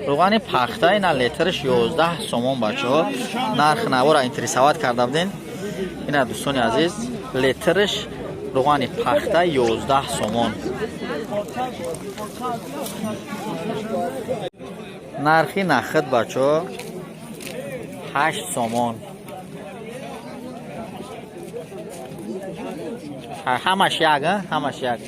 Равғани пахта ина литраш 11 сомон бачаҳо. Нарх навора интересовать карда буден. Ина дӯстони азиз, литраш равғани пахта 11 сомон. Нархи нахд бачаҳо 8 сомон. Ҳамаш як, ҳамаш як.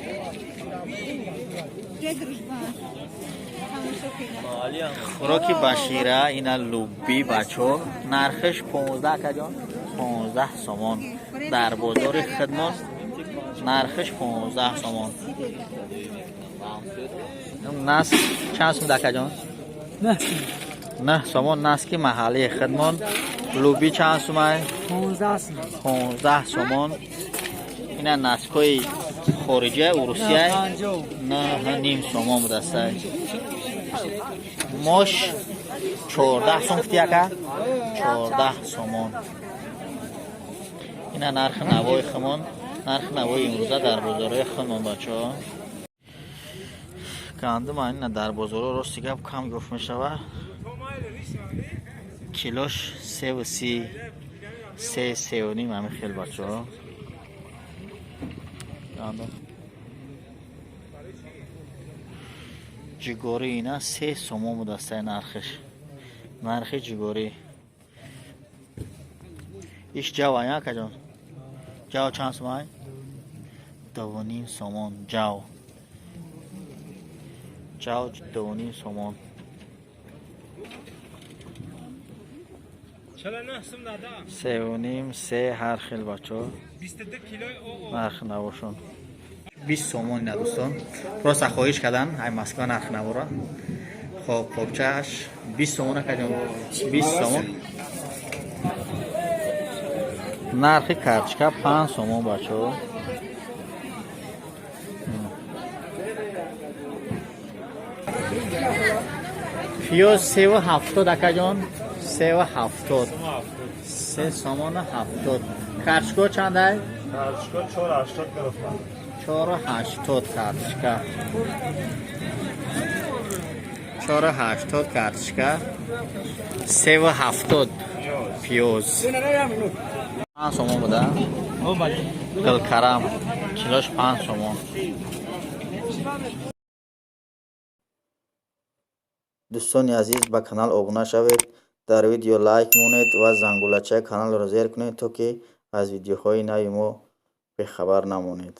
Хӯроки башира ина лубби бачаҳо, нархаш 15 акаҷон, 15 сомон. Дар бозори хидмон нархаш 15 сомон. Нас чанд сум акаҷон? 9 сомон наски маҳаллии хидмон. Луби чанд сумай? 15 сомон. Ина наскҳои хориҷия, урусия 9.5 сомон будастай. Мош 14 сом гуфти ака? 14 сомон. Ина нархи навои химон, нархи навои имрӯза дар бозорҳои химон бачаҳо. Гандума ина дар бозорҳо рости гап кам ёфт мешавад. Килош 3.30, 3, 3.5 ҳамин хел бачаҳо. Гандум ҷигорӣ ина 3 сомон будастай нархиш. Нархи ҷигорӣ. Иш ҷав ая акаҷон? Ҷав чанд сомон? 2.5 сомон ҷав. Ҷав 2.5 сомон. 3.5, 3 ҳар хел бачаҳо. Нарх навошон. 20 сомон ина дӯстон. Просто хоҳиш кардан ай Москва нарх навора. Хоб, қобчааш 20 сомон акаҷон. 20 сомон. Нархи карточка 5 сомон бачаҳо. Пиёз 3.70 акаҷон. 3.70. 3 сомон 70. Карточка чандай? Карточка 4.80 гирифтам. 4.80 карточка. 4.80 карточка. 3.70 пиёз. 5 сомон буда? Гулкарам килош 5 сомон. Дӯстони азиз, ба канал обуна шавед, дар видео лайк монед ва зангулачаи каналро зер кунед, то ки аз видеоҳои нави мо бехабар намонед.